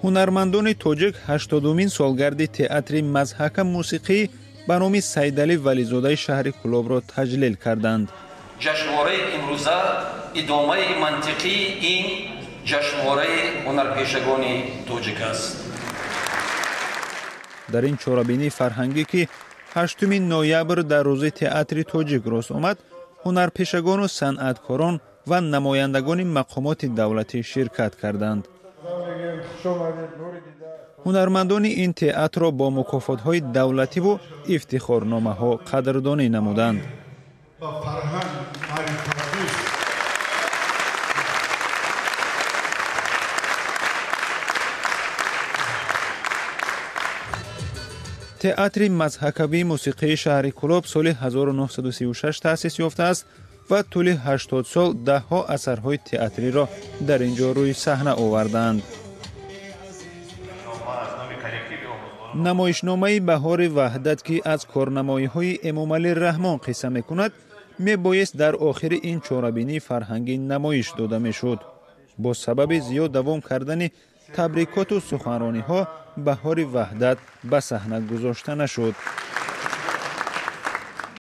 Ҳунармандони тоҷик 80-умин солгарди театри мазҳака мусиқӣ ба номи Сайдалӣ Вализодаи шаҳри Кӯлобро таҷлил карданд. Ҷашнвораи имрӯза идомаи мантиқии ин ҷашнвораи ҳунарпешагони тоҷик аст. Дар ин чорабинии фарҳангӣ, ки 8 ноябр дар рӯзи театри тоҷик рост омад, ҳунарпешагону санъаткорон ва намояндагони мақомоти давлатӣ ширкат карданд. Ҳунармандони ин театрро бо мукофотҳои давлативу ифтихорномаҳо қадрдонӣ намуданд. Театри мазҳакавии мусиқии шаҳри Кӯлоб соли 1936 таъсис ёфтааст ва тӯли 80 сол даҳҳо асарҳои театриро дар ин ҷо рӯи саҳна овардаанд. Намоишномаи «Баҳори ваҳдат», ки аз корнамоиҳои Эмомалӣ Раҳмон қисса мекунад, мебоист дар охири ин чорабинии фарҳангӣ намоиш дода мешуд. Бо сабаби зиёд давом кардани табрикоту суханрониҳо, «Баҳори ваҳдат» ба саҳна гузошта нашуд.